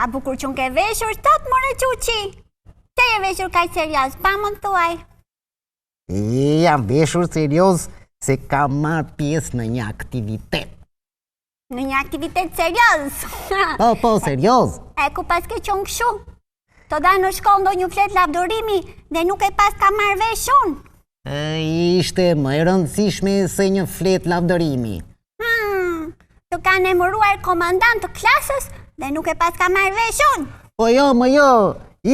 Sa bukur qenke veshur sot, more Çuçi. Pse je veshur kaq serioz, pa më thuaj. E, jam veshur serioz se kam marrë pjesë në një aktivitet. Në një aktivitet serioz. Po, po, serioz. E ku paske qenë kështu? Të dhanë në shkollë ndonjë fletë lavdërimi dhe nuk e paska marrë vesh unë. E, ishte më e rëndësishme se një fletë lavdërimi. Hmm, të kanë emëruar komandant të klasës dhe nuk e paska marrë vesh unë. Po jo, më jo,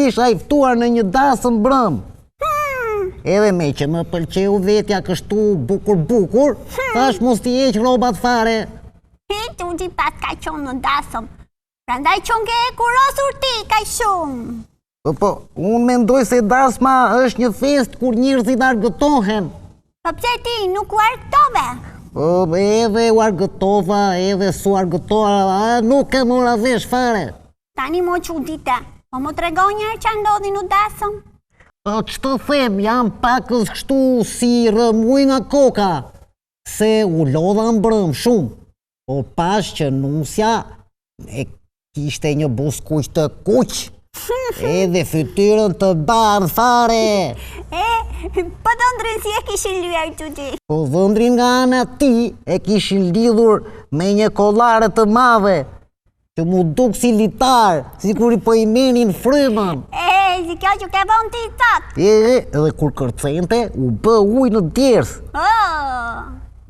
isha i ftuar në një dasëm mbrëmë. Hmm. Edhe meqë më pëlqeu vetja kështu bukur bukur, hmm. thashë mos t'i heq rrobat fare. Hi, Çuçi paska qenë në dasëm. Prandaj qenke hekurosur ti, kaq shumë. Po, po, unë mendoj se dasma është një festë kur njerëzit argëtohen. Po pse ti nuk u argëtove? Po, edhe u argëtova, edhe s'u argëtova, nuk e mora vesh fare. Tani më çudite, po më trego njëherë ça ndodhi në dasëm? Po, ç'të them, jam pakëz kështu si rrëmujë nga koka, se u lodha mbrëmë shumë. Po pashë që nusja e kishte një buzëkuq të kuq, edhe fytyrën të bardhë fare. E, po dhëndrin si e kishin lyer Çuçi? Po dhëndrin nga ana e tij e kishin lidhur me një kollare të madhe, Që m'u duk si litar, sikur po i merrnin frymën. E, si kjo që ke vënë ti sot. E, edhe kur kërcente, u bë ujë në djersë. Oh.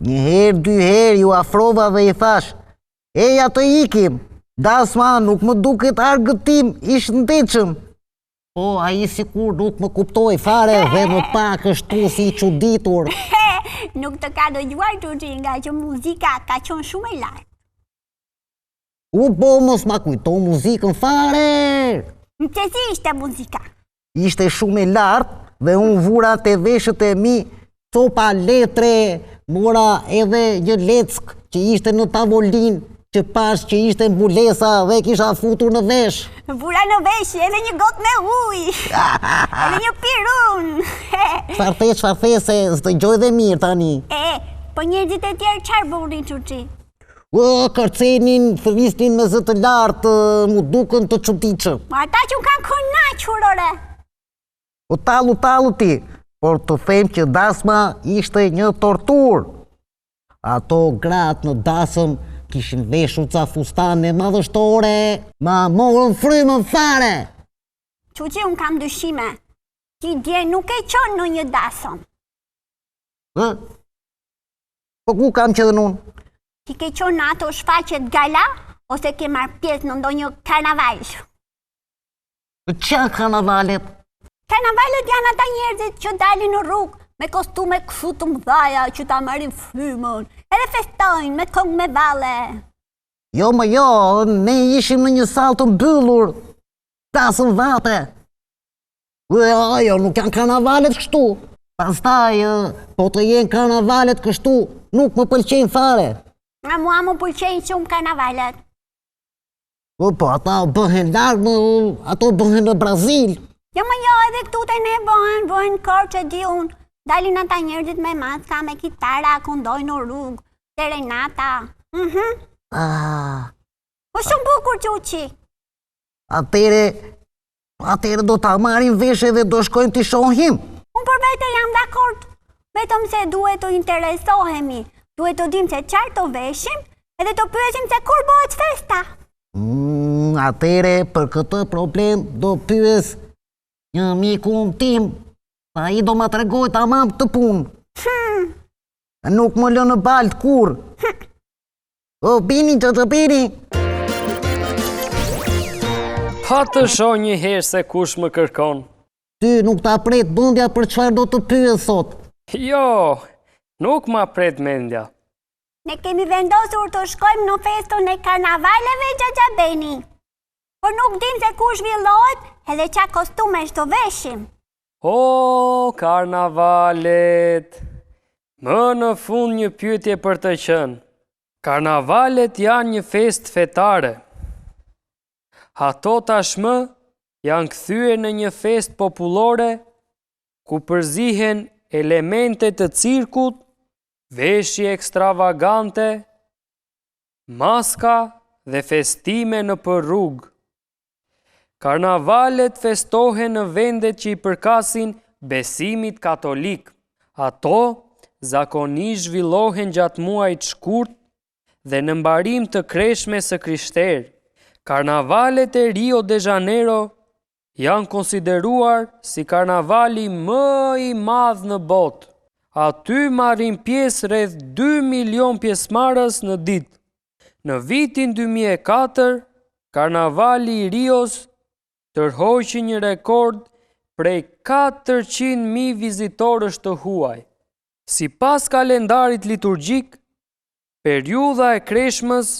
Një herë, dy herë, iu afrova dhe i thashë, eja të ikim, dasma nuk më duket argëtim i shëndetshëm. Po, ai sikur nuk më kuptoi fare dhe më pa kështu si i çuditur. nuk të ka dëgjuar Çuçi ngaqë muzika ka qenë shumë e lartë. U po mos ma kujto muzikën fare! Në si ishte muzika? Ishte shumë e lartë dhe unë vura te veshët e mi copa letre, mora edhe një leckë që ishte në tavolinë, që pashë që ishte mbulesa dhe kisha futur në vesh. Vura në vesh edhe një gotë me ujë, edhe një pirun. Çfarë the, çfarë the, se s'dëgjoj dhe mirë tani. E, po njerëzit e tjerë çfarë bënin Çuçi? Ë, kërcenin, thërrisnin me zë të lartë, m'u dukën të çuditshëm. Po ata qenkan kënaqur, ore. Po tallu, tallu ti, por të them që dasma ishte një torturë. Ato gratë në dasëm kishin veshur ca fustane madhështore, ma morën frymën fare. Çuçi, unë kam dyshime. Ti dje nuk ke qenë në një dasëm. Ë? Po ku kam qenë unë? Ti ke qenë në ato shfaqjet gala ose ke marrë pjesë në ndonjë karnaval? Ç'janë karnavalet? Karnavalet janë ata njerëzit që dalin në rrugë me kostume kështu të mëdhaja që ta marrin frymën, edhe festojnë me këngë me valle. Jo më jo, ne ishim në një sallë të mbyllur, dasëm vate. Jo, jo, nuk janë karnavalet kështu. Pastaj, po të jenë karnavalet kështu, nuk më pëlqejnë fare. A mua më pëlqejnë shumë karnavalet. Po, po, ata bëhen larg, më, ato bëhen në Brazil. Jo, më jo, edhe këtu te ne bëhen, bëhen Korçë e di unë. Dalin ata njerëzit me maska, me kitara, këndojnë në rrugë, serenata. Mhm. Ah. Po shumë bukur, Çuçi. Atëherë, Atëherë do ta marrim vesh edhe do shkojmë t'i shohim. Unë për vete jam dakord, vetëm se duhet të interesohemi, duhet të dimë se çfarë të veshim, edhe të pyesim se kur bëhet festa. Mm, atëherë për këtë problem do pyes një mikun tim, ai do ma tregojë tamam këtë punë. Hmm. Nuk më lë në baltë kurrë. Hmm. O, bini, të të bini! Pa të shoh një herë se kush më kërkon. Ty nuk ta pret mendja për çfarë do të pyes sot. Jo, nuk ma pret mendja. Ne kemi vendosur të shkojmë në festën e karnavaleve xhaxha Beni. Por nuk dimë se ku zhvillohet edhe ça kostumesh të veshim. O, karnavalet! Më në fund një pyetje për të qenë. Karnavalet janë një festë fetare. Ato tashmë janë kthyer në një festë popullore ku përzihen elemente të cirkut, veshje ekstravagante, maska dhe festime nëpër rrugë. Karnavalet festohen në vendet që i përkasin besimit katolik. Ato zakonisht zhvillohen gjatë muajit shkurt dhe në mbarim të kreshmës së krishterë. Karnavalet e Rio de Janeiro janë konsideruar si karnavali më i madh në botë. Aty marrin pjesë rreth 2 milion pjesëmarrës në ditë. Në vitin 2004, Karnavali i Rios tërhoqi një rekord prej 400.000 vizitorësh të huaj. Sipas kalendarit liturgjik, periudha e kreshmës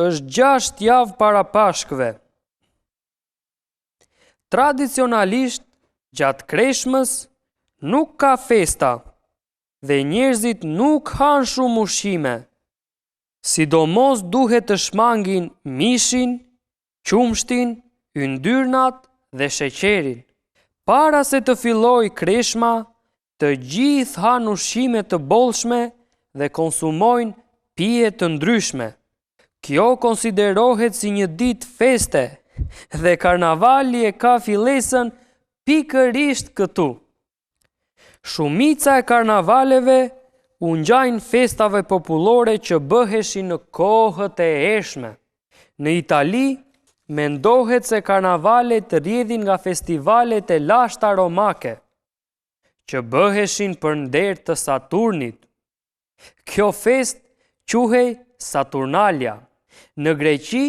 është 6 javë para Pashkëve. Tradicionalisht, gjatë kreshmës nuk ka festa dhe njerëzit nuk hanë shumë ushqime. Sidomos duhet të shmangin mishin, qumështin, yndyrnat dhe sheqerin. Para se të fillojë kreshma, të gjithë hanë ushqime të bollshme dhe konsumojnë pije të ndryshme. Kjo konsiderohet si një ditë feste dhe karnavali e ka fillesën pikërisht këtu. Shumica e karnavaleve u ngjajnë festave popullore që bëheshin në kohët e hershme. Në Itali, mendohet se karnavalet rrjedhin nga festivalet e lashta romake, që bëheshin për nder të Saturnit. Kjo festë quhej Saturnalia. Në Greqi,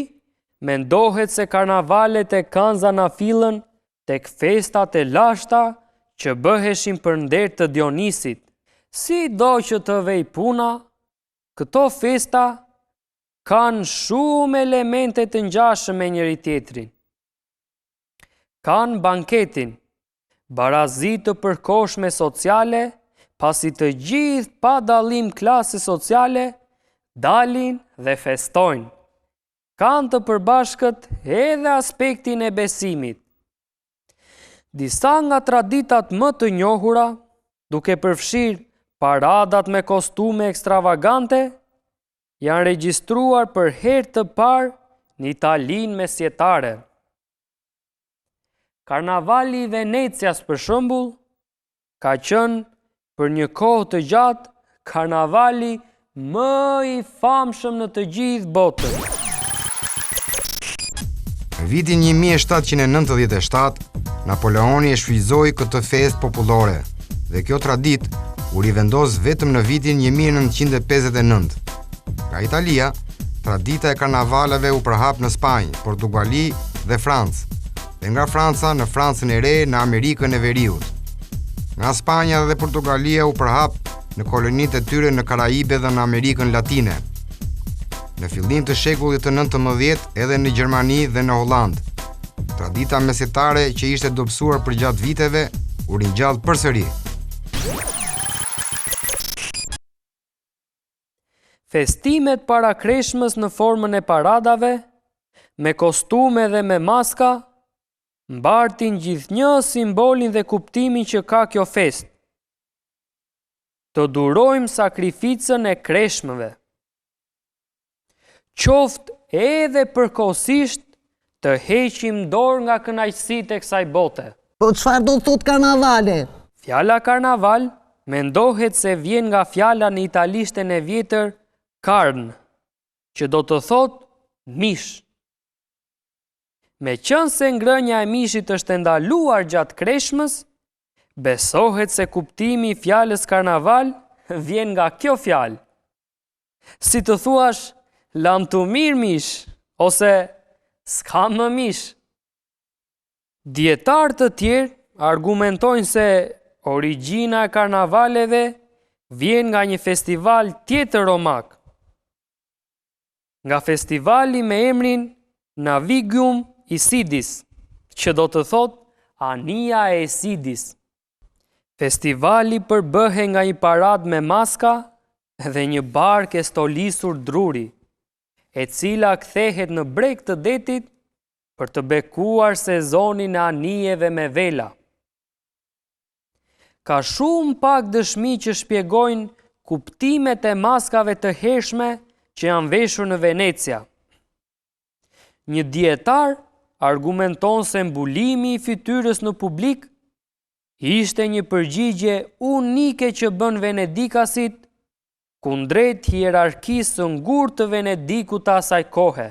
mendohet se karnavalet e kanë zanafillën tek festat e lashta që bëheshin për nder të Dionisit. Sido që të vejë puna, këto festa kanë shumë elemente të ngjashëm me njëri-tjetrin. Kanë banketin, barazi të përkohshme sociale, pasi të gjithë pa dallim klase sociale dalin dhe festojnë. Kanë të përbashkët edhe aspektin e besimit. Disa nga traditat më të njohura, duke përfshirë paradat me kostume ekstravagante, janë regjistruar për herë të parë në Italinë mesjetare. Karnavali i Venecias për shembull ka qenë për një kohë të gjatë karnavali më i famshëm në të gjithë botën. Në vitin 1797, Napoleoni e shfuqizoi këtë festë popullore dhe kjo traditë u rivendos vetëm në vitin 1959. Nga Italia, tradita e karnavaleve u përhap në Spanjë, Portugali dhe Francë, dhe nga Franca në Francën e Re në Amerikën e Veriut. Nga Spanja dhe Portugalia u përhap në kolonitë e tyre në Karaibe dhe në Amerikën Latine. Në fillim të shekullit të 19 edhe në Gjermani dhe në Hollandë. Tradita mesjetare që ishte dobësuar përgjatë viteve u ringjall përsëri. Festimet para kreshmës në formën e paradave, me kostume dhe me maska, mbartin gjithnjë simbolin dhe kuptimin që ka kjo festë. Të durojmë sakrificën e kreshmëve. Qoftë edhe përkohësisht të heqim dorë nga kënaqësitë e kësaj bote. Po çfarë do të thotë karnavale? Fjala karnaval mendohet se vjen nga fjala në italishten e vjetër carn, që do të thotë mish. Meqenëse ngrënia e mishit është e ndaluar gjatë kreshmës, besohet se kuptimi i fjalës karnaval vjen nga kjo fjalë. Si të thuash, lamtumirë mish, ose s'ka më mish. Dijetarë të tjerë argumentojnë se origjina e karnavaleve vjen nga një festival tjetër romak. Nga festivali me emrin Navigium Isidis, që do të thotë anija e Isidis. Festivali përbëhej nga një paradë me maska dhe një barkë e stolisur druri, e cila kthehet në breg të detit për të bekuar sezonin e anijeve me vela. Ka shumë pak dëshmi që shpjegojnë kuptimet e maskave të hershme që janë veshur në Venecia. Një dijetar. argumenton se mbulimi i fytyrës në publik ishte një përgjigje unike që bënë venedikasit kundrejt hierarkisë së ngurtë të Venedikut të asaj kohe.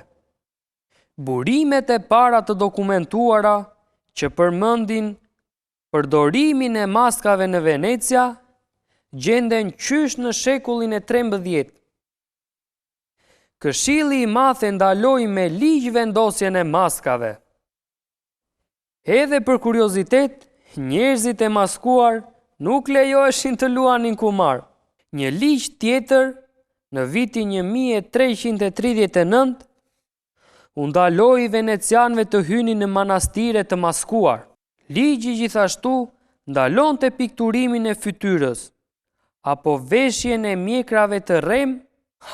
Burimet e para të dokumentuara që përmendin përdorimin e maskave në Venecia gjenden qysh në shekullin e 13. Këshilli i Madh e ndaloi me ligj vendosjen e maskave. Edhe për kuriozitet, njerëzit e maskuar nuk lejoheshin të luanin kumar. Një ligj tjetër, në vitin 1339, u ndaloi venecianëve të hynin në manastire të maskuar. Ligji gjithashtu ndalonte pikturimin e fytyrës, apo veshjen e mjekrave të rremë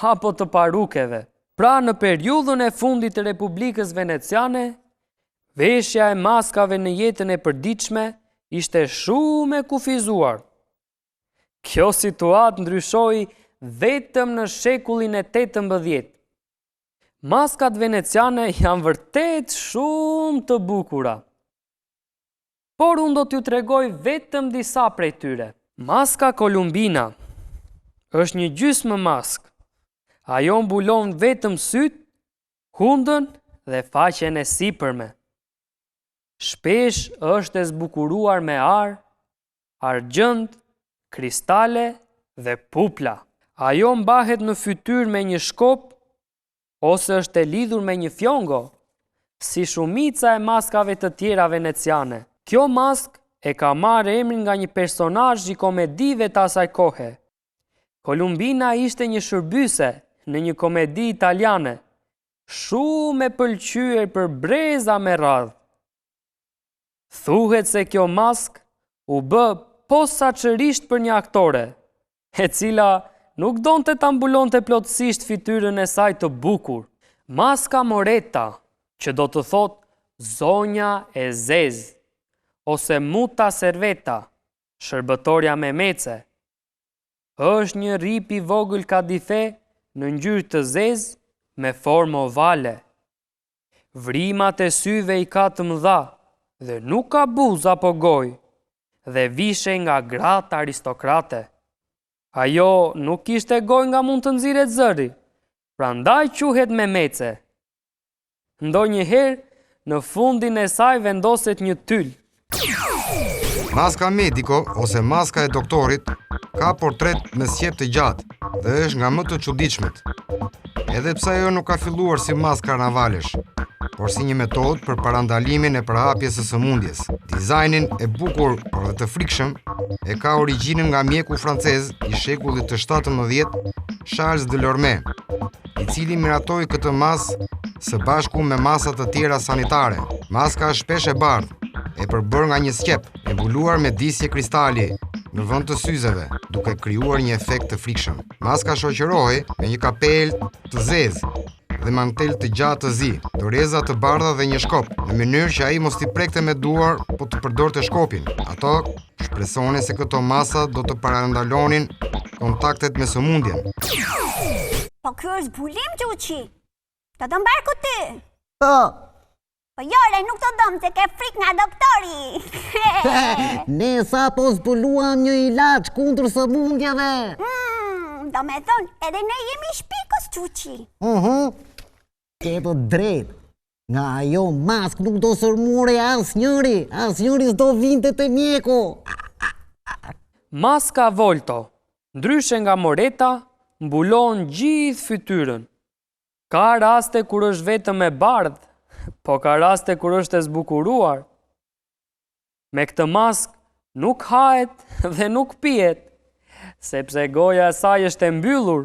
apo të parukeve. Pra në periudhën e fundit të Republikës Veneciane, veshja e maskave në jetën e përditshme ishte shumë e kufizuar. Kjo situatë ndryshoi vetëm në shekullin e 18. Maskat veneciane janë vërtet shumë të bukura. Por unë do t'ju tregoj vetëm disa prej tyre. Maska Kolumbina është një gjysmë maskë. Ajo mbulon vetëm sytë, hundën dhe faqen e sipërme. Shpesh është e zbukuruar me ar, argjend, kristale dhe pupla. Ajo mbahet në fytyrë me një shkop ose është e lidhur me një fjongo, si shumica e maskave të tjera veneciane. Kjo maskë e ka marrë emrin nga një personazh i komedive të asaj kohe. Kolumbina ishte një shërbyese në një komedi italiane, shumë e pëlqyer për breza me radhë. Thuhet se kjo maskë u bë posaçërisht për një aktore, e cila nuk donte ta mbulonte plotësisht fytyrën e saj të bukur. Maska Moreta, që do të thotë zonja e zezë, ose Muta Serveta, shërbëtorja memece, është një rrip i vogël kadife në ngjyrë të zezë me formë ovale. Vrimat e syve i ka të mëdha dhe nuk ka buzë apo gojë dhe vishej nga gratë aristokrate. Ajo nuk kishte gojë nga mund të nxirret zëri, prandaj quhet memece. Ndonjëherë, në fundin e saj vendoset një tyl. Maska Medico ose maska e doktorit ka portret me sqep të gjatë dhe është nga më të çuditshmet. Edhe pse ajo nuk ka filluar si maskë karnavalesh, por si një metodë për parandalimin e përhapjes së sëmundjes. Dizajnin e bukur, por dhe të frikshëm, e ka origjinën nga mjeku francez i shekullit të 17, Charles de Lorme, i cili miratoi këtë masë së bashku me masa të tjera sanitare. Maska është shpesh e bardhë, e përbërë nga një sqep, e mbuluar me disqe kristali në vend të syzeve, duke krijuar një efekt të frikshëm. Maska shoqërohej me një kapelë të zezë dhe mantel të gjatë të zi, doreza të bardha dhe një shkop, në mënyrë që ai mos t'i prekte me duar, po të përdorte shkopin. Ato Shpresonin se këto masa do të parandalonin kontaktet me sëmundjen. Po ky është zbulim Çuçi. Të dhemb barku ty. Po. Po jo, re, nuk të dhemb, se ke frikë nga doktori. Ne sapo zbuluam një ilaç kundër sëmundjeve. Mm, domethënë, edhe ne jemi shpikës, Çuçi. Mhm. Ke të drejtë. Nga ajo maskë nuk do sëmurej asnjëri, asnjëri s'do vinte te mjeku. Maska Volto, ndryshe nga Moreta, mbulon gjithë fytyrën. Ka raste kur është vetëm e bardhë, po ka raste kur është e zbukuruar. Me këtë maskë nuk hahet dhe nuk pihet, sepse goja e saj është e mbyllur.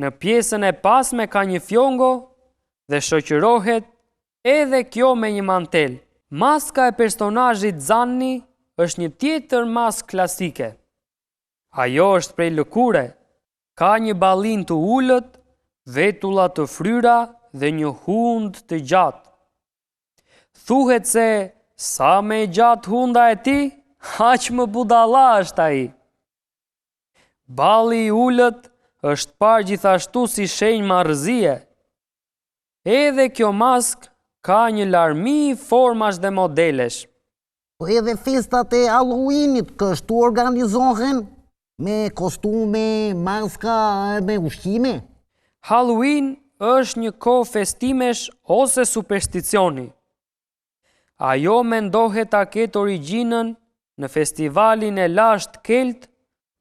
Në pjesën e pasme ka një fjongo dhe shoqërohet edhe kjo me një mantel. Maska e personazhit Zanni është një tjetër maskë klasike. Ajo është prej lëkure, ka një ballinë të ulët, vetulla të fryra dhe një hundë të gjatë. Thuhet se sa më e gjatë hunda e tij, aq më budalla është ai. Balli i ulët është parë gjithashtu si shenjë marrëzie. Edhe kjo maskë Ka një larmi formash dhe modelesh. Po edhe festat e Halloweenit kështu organizohen? Me kostume, maska e me ushqime? Halloween është një kohë festimesh ose supersticioni. Ajo mendohet ta ketë origjinën në festivalin e lashtë kelt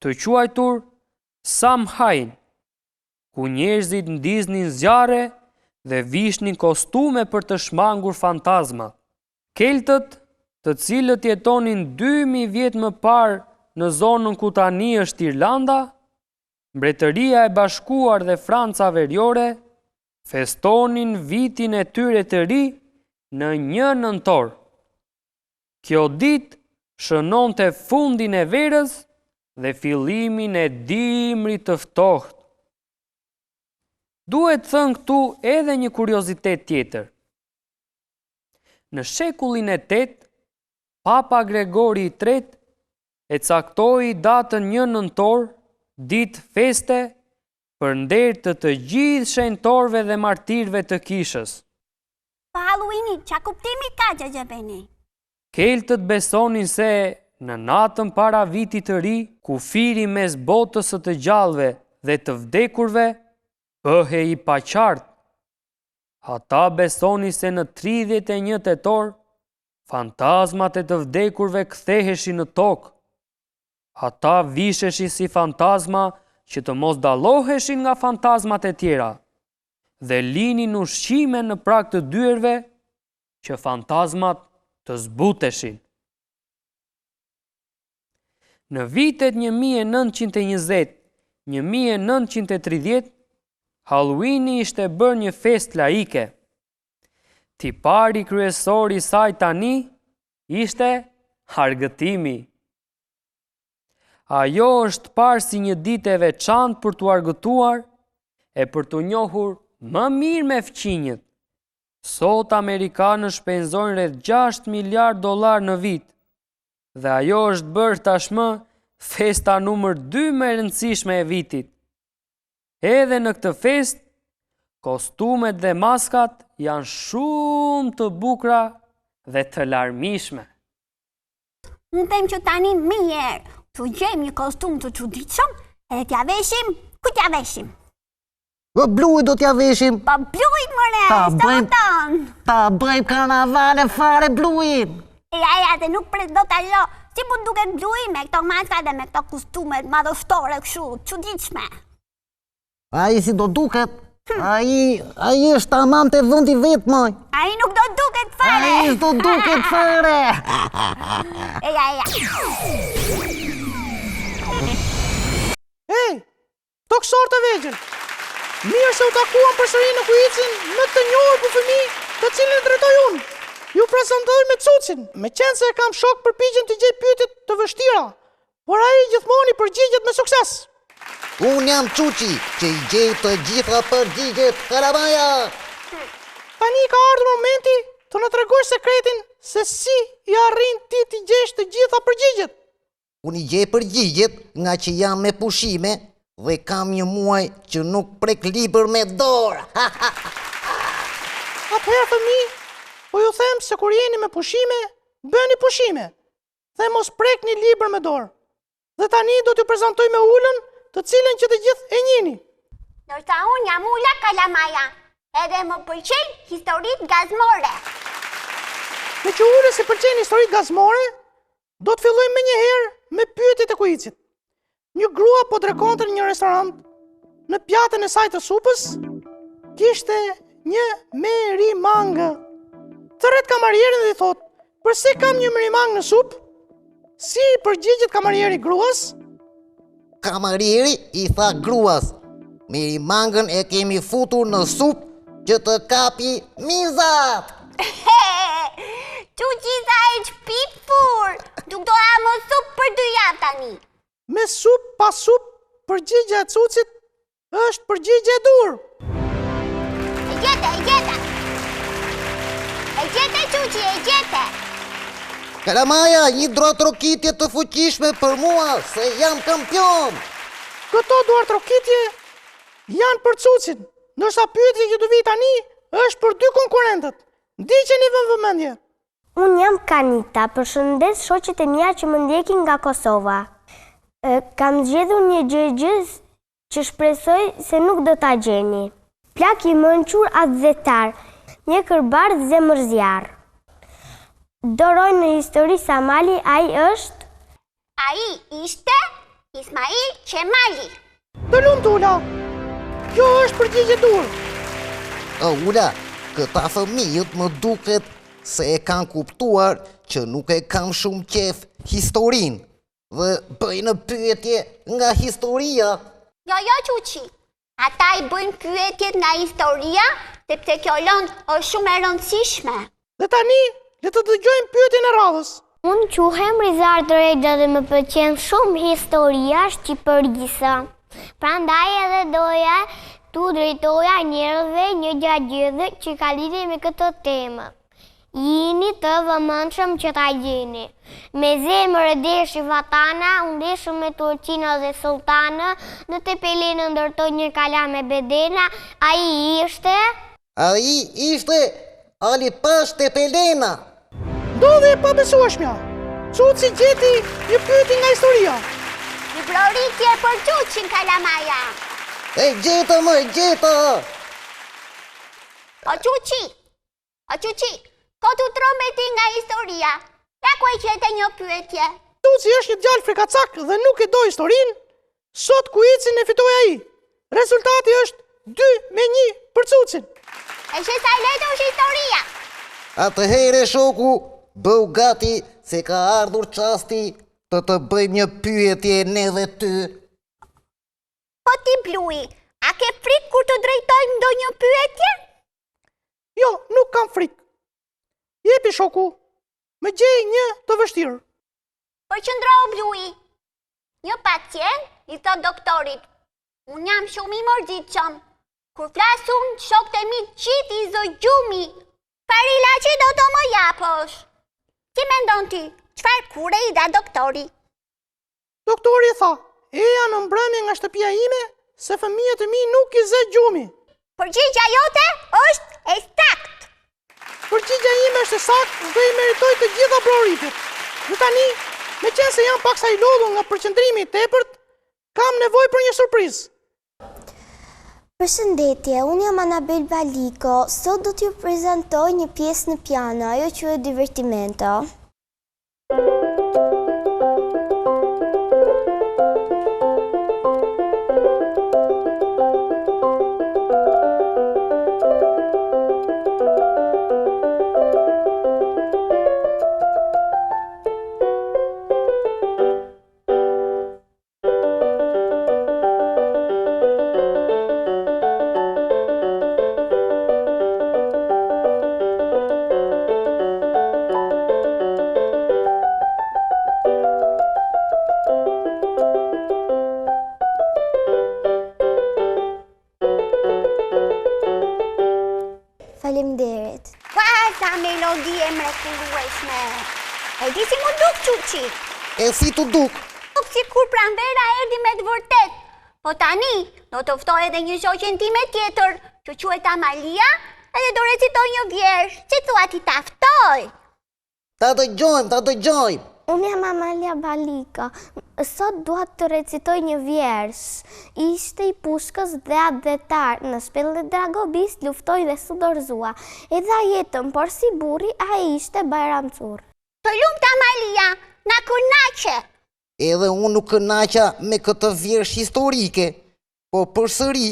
të quajtur Samhain, ku njerëzit ndiznin zjarre dhe vishnin kostume për të shmangur fantazmat. Keltët, të cilët jetonin 2000 vjet më parë në zonën ku tani është Irlanda, Mbretëria e Bashkuar dhe Franca Veriore, festonin vitin e tyre të ri në një nëntor. Kjo ditë shënonte fundin e verës dhe fillimin e dimrit të ftohtë. Duhet thënë këtu edhe një kuriozitet tjetër. Në shekullin e tetë, Papa Gregori i Tretë e caktoi datën një nëntor, ditë feste, për nder të të gjithë shenjtorëve dhe martirëve të kishës. Po Halloweeni, ça kuptimi ka xhaxha Beni? Keltët besonin se në natën para Vitit të Ri, kufiri mes botës së të gjallëve dhe të vdekurve bëhej i paqartë. Ata besonin se në 31 tetor, fantazmat e të vdekurve ktheheshin në tokë. Ata visheshin si fantazma që të mos dalloheshin nga fantazmat e tjera dhe linin ushqime në prag të dyerve që fantazmat të zbuteshin. Në vitet 1920, 1930, Halloweeni ishte bërë një festë laike. Tipari kryesor i saj tani ishte argëtimi. Ajo është parë si një ditë e veçantë për t'u argëtuar e për t'u njohur më mirë me fqinjët. Sot amerikanët shpenzojnë rreth 6 miliard dollarë në vit dhe ajo është bërë tashmë festa numër 2 më e rëndësishme e vitit. Edhe në këtë festë, kostumet dhe maskat janë shumë të bukura dhe të larmishme. Unë them që tani menjëherë, të gjejmë një kostum të çuditshëm edhe t'ja veshim, kujt t'ja veshim? Po Bluit do t'ja veshim. Po Bluit more, ta bëjmë, ta bëjmë karnavale fare Bluin. Ja, ja, dhe nuk pret dot ajo, si mund duket Blui me këto maska dhe me këto kostumet madhështore kështu, çuditshme. Ai si do duket, ai, ai është tamam te vendi i vet, moj. Ai nuk do duket fare. Ai s'do duket fare. Eja, eja. Ej, tokësorë të vegjël. Mirë se u takuam përsëri në kuicin më të njohur për fëmijë, të cilin e drejtoj unë. Ju prezantoj me Cucin. Meqenëse e kam shok përpiqem të gjej pyetje të vështira, Por ai gjithmonë i përgjigjet me sukses. Unë jam Cuci, që i gjej të gjitha përgjigjet kalamaja. Tani ka ardhur momenti të na tregosh sekretin se si i arrin ti t'i gjesh të gjitha përgjigjet. Unë i gjej përgjigjet ngaqë jam me pushime dhe kam një muaj që nuk prek libër me dorë. Atëherë fëmijë, po ju them se kur jeni me pushime, bëni pushime. dhe mos prekni libër me dorë. Dhe tani do t'ju prezantoj me Ulën, të cilën që të gjithë e njihni. Ndërsa unë jam Ula Kalamaja, edhe më pëlqejnë historitë gazmore. Meqë Ulës i pëlqejnë historitë gazmore, do të fillojmë menjëherë me pyetjet e kuicit. Një grua po drekonte në një restorant, në pjatën e saj të supës, kishte një merimangë. Thërret kamarierin dhe i thotë, përse kam një merimangë në supë? Si i përgjigjet kamarieri gruas? Kamarieri i tha gruas, merimangën e kemi futur në supë që të kapi mizat. Cuci sa e shpifur, nuk do ha më supë për dy javë tani. Me supë pa supë, përgjigja e Cucit është përgjigja e duhur. E gjete, e gjete. E gjete, Cuci, e gjete. Kalamaja, një duartrokitje të fuqishme për mua, se jam kampion. Këto duartrokitje janë për Cucin, ndërsa pyetja që do vijë tani është për dy konkurrentët. Ndiqeni me vëmendje. Unë jam Kanita, përshëndes shoqet e mia që më ndjekin nga Kosova. Kam zgjedhur një gjëegjëzë që shpresoj se nuk do ta gjeni. Plak i mënçur atdhetar, mjekërbardhë zemërzjarr. Do rrojë në histori sa mali, ai është? Ai ishte Ismail Qemali. Të lumtë Ula! Kjo është përgjigje e duhur. O Ula, këta fëmijët më duket se e kanë kuptuar që nuk e kam shumë qejf historinë dhe bëjnë pyetje nga historia. Jo, jo, Çuçi, ata i bëjnë pyetjet nga historia, sepse kjo lëndë është shumë e rëndësishme. Dhe tani, le të dëgjojmë pyetjen e radhës. Unë quhem Rizard Rexha dhe më pëlqen shumë historia e Shqipërisë. Prandaj edhe doja t'u drejtoja njerëzve një gjëegjëzë që ka lidhje me këtë temë. Jini të vëmendshëm që ta gjeni. Me zemër e deshi vatana, u ndeshën me Turqinë dhe sulltanë, në Tepelenë ndërtoi një kala me bedena, ai ishte. Ai ishte Ali Pashë Tepelena. Ndodhi e pabesueshmja! Cuci gjeti një pyetje nga historia. Një broritje për Cucin kalamaja. E gjeta më, e gjeta! O Cuci, O Çuçi, kot u trembe ti nga historia. Ja ku e gjete një pyetje. Cuci është një djalë frikacak dhe nuk e do historinë. Sot kuicin e fitoi ai. Rezultati është 2 me 1 për Cucin. E sheh sa e lehtë është historia. Atëherë shoku, bëhu gati se ka ardhur çasti të të bëjmë një pyetje neve ty. Po ti Blui, a ke frikë kur të drejtojmë ndonjë pyetje? Jo, nuk kam frikë. Jepi shoku, më gjej një të vështirë. Përqendrohu Blui. Një pacient i thotë doktorit, unë jam shumë i mërzitshëm. Kur flas unë, shokët e mi gjithë i zë gjumi. Çfarë ilaçi do të më japësh? Si mendon ti, çfarë kure i dha doktori? Doktori i tha, eja në mbrëmje nga shtëpia ime, se fëmijët e mi nuk i zë gjumi. Përgjigja jote është e saktë. Përgjigja ime është e saktë dhe i meritoj të gjitha brohoritjet. Dhe tani, meqenëse jam paksa i lodhur nga përqendrimi i tepërt, kam nevojë për një surprizë. Përshëndetje, unë jam Anabel Baliko. Sot do t'ju prezantoj një pjesë në piano, ajo quhet Divertimento. Faleminderit. Ua, sa melodi e mrekullueshme. E di si m'u duk Çuçi. E si t'u duk? Duk sikur pranvera erdhi me të vërtetë. Po tani, do të ftoj edhe një shoqen time tjetër, që quhet Amalia, edhe do recitojë një vjershë. Si thua ti ta ftoj? Ta dëgjojmë, ta dëgjojmë. Unë jam Amalia Baliko. Sot dua të recitoj një vjershë. Ishte i pushkës dhe atdhetar, në shpellën e Dragobisë luftoi dhe s'u dorëzua. E dha jetën, por si burri, ai ishte Bajram Curri. Të lumtë Amalia, na kënaqe! Edhe unë u kënaqa me këtë vjershë historike, po përsëri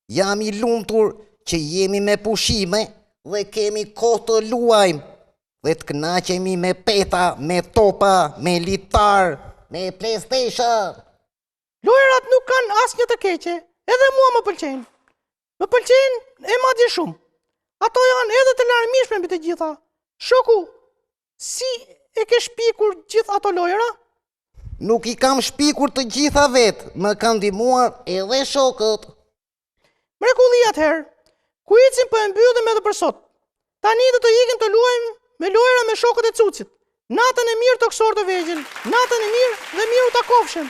jam i lumtur që jemi me pushime dhe kemi kohë të luajmë dhe të kënaqemi me peta, me topa, me litar, me PlayStation. Lojërat nuk kanë asnjë të keqe, edhe mua më pëlqejnë. Më pëlqejnë e madje shumë. Ato janë edhe të larmishme mbi të gjitha. Shoku, si e ke shpikur gjithë ato lojëra? Nuk i kam shpikur të gjitha vetë, më kanë ndihmuar edhe shokët. Mrekulli atëherë. Kuicin po e mbyllim edhe për sot. Tani do të ikim të luajmë me lojëra me shokët e Cucit. Natën e mirë tokësorë të vegjël, natën e mirë dhe mirë u takofshim.